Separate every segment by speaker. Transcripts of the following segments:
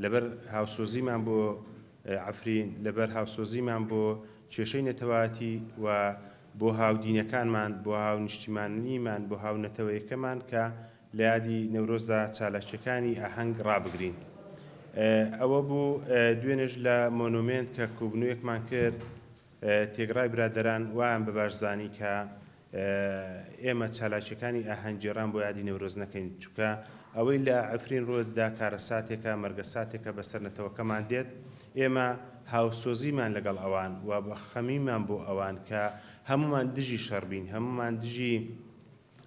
Speaker 1: لەبەر هاوسۆزیمان بۆ عەفرین، لەبەر هاوسۆزیمان بۆ کێشەی نەتەوایەتی و بۆ هاودینەکانمان، بۆ هاونیشتیمانیمان، بۆ هاونەتەوەیەکەمان کە لە یادی نەورۆزدا چالاکییەکانی ئاهەنگ ڕابگرین. ئەوە بوو دوێنێش لە مۆنۆمێنت کە کۆبوونەوەیەکمان کرد، تێکڕای برادەران وایان بە باش زانی کە ئێمە چالاکییەکانی ئاهەنگگێڕان بۆ یادی نەورۆز نەکەین، چونکە ئەوەی لە عەفرین ڕوودەدا کارەساتێکە، مەرگەساتێکە بەسەر نەتەوەکەمان دێت، ئێمە هاوسۆزیمان لەگەڵ ئەوان و خەمیمان بۆ ئەوان کە هەموومان دژی شەڕ بین، هەموومان دژی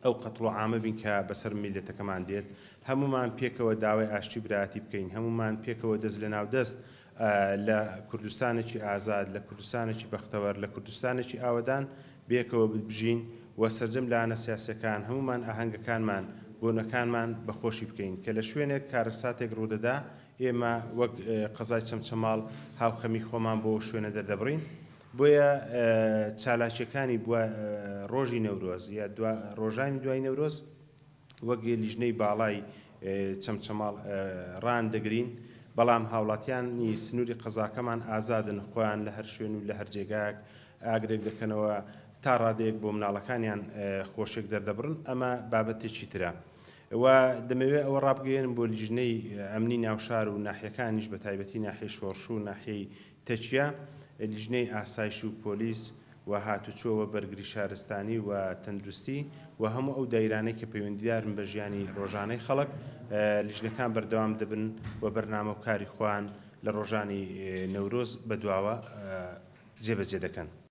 Speaker 1: ئەو قەتڵوعامە بین کە بەسەر میللەتەکەمان دێت، هەموومان پێکەوە داوای ئاشتی و برایەتی بکەین، هەموومان پێکەوە دەست لەناو دەست لە کوردستانێکی ئازاد، لە کوردستانێکی بەختەوەر، لە کوردستانێکی ئاوەدان بێکەوە بژین و سەرجەم لایەنە سیاسیەکان هەموومان ئاهەنگەکانمان، بۆنەکانمان بە خۆشی بکەین. کە لە شوێنێک کارەساتێک ڕوودەدا ئێمە وەک قەزای چەمچەماڵ هاوخەمی خۆمان بۆ ئەو شوێنە دەردەبڕین. بۆیە چالاکیەکانی ڕۆژی نەورۆز یا ڕۆژانی دوای نەورۆز وەک لیژنەی باڵای چەمچەماڵ ڕان دەگرین، بەڵام هاوڵاتیانی سنووری قەزاکەمان ئازادن خۆیان لە هەر شوێن و لە هەر جێگایەک ئاگرێک دەکەنەوە تا ڕادەیەک بۆ مناڵەکانیان خۆشیەک دەردەبڕن، ئەمە بابەتێکی ترە و دەمەوێت ئەوە ڕابگەیەنم بۆ لیژنەی ئەمنی ناوشار و ناحیەکانیش بە تایبەتی ناحیەی شۆڕش و ناحیەی تەکیە، لیژنەی ئاسایش و پۆلیس و هاتوچۆ و بەرگری شارستانی و تەندروستی و هەموو ئەو دایرانەی کە پەیوەندیدارن بە ژیانی ڕۆژانەی خەڵک، لیژنەکان بەردەوام دەبن و بەرنامە و کاری خۆیان لە ڕۆژانی نەورۆز بەدواوە جێبەجێ دەکەن.